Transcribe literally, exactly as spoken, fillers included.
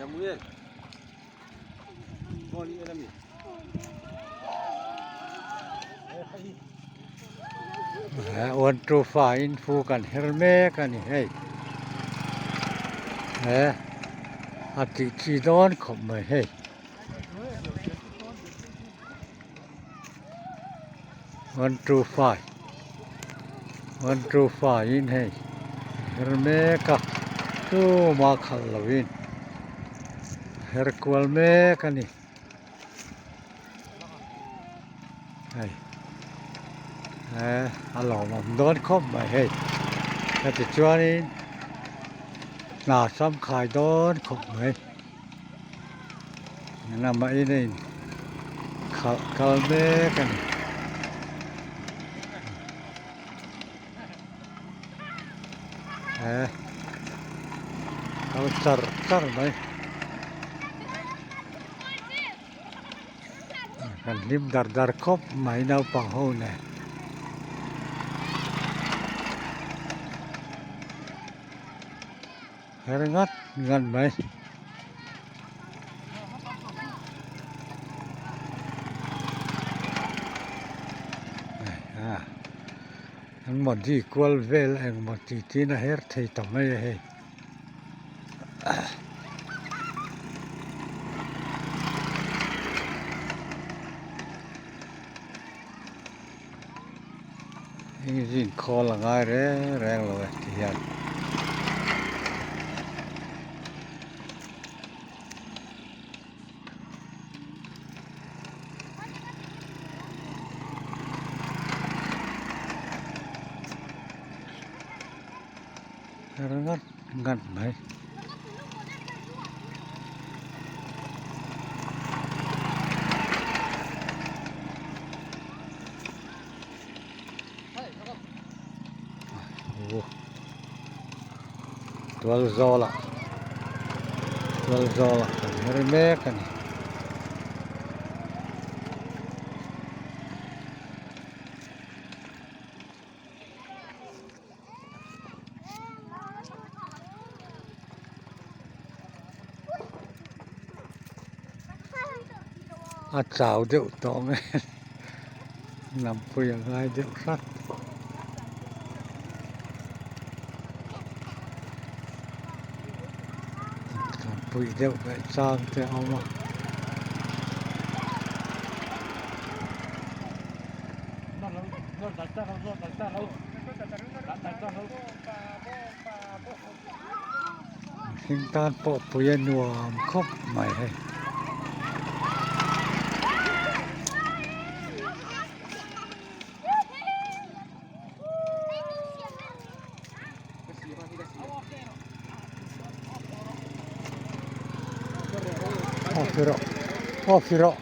Eh, one two five in fu kan her mek ahi hei. Eh, ati chi don khop mai hei. One two five. One two five in hei. Her mek a. Tuma khal louvin. Her kual mek ahi. Hei. Eh, alom um don khop mai hei. Kati chuan in. Na sam khai don khop mai. Nana ma in in. Kal, kal mek ahi. Eh. Kal char, char mai. Kan lim dar dar khop mai naupang ho ne. Her ngat ngat mai. Ah. An mo di kual vel eng mo ti ti na her thei ta mai hei. Engine call a ngai reng reng lo e ti hian. Ngat ngat mai. Tual zola. Tual zola. Kan her mek ahi. A chau deuh tawh nge. Lampui a ngai deuh hrat. Lampui deuh beh chang te a awm a. Hringtan pawh pui a nuam khawp mai hei. Off rawh, off rawh.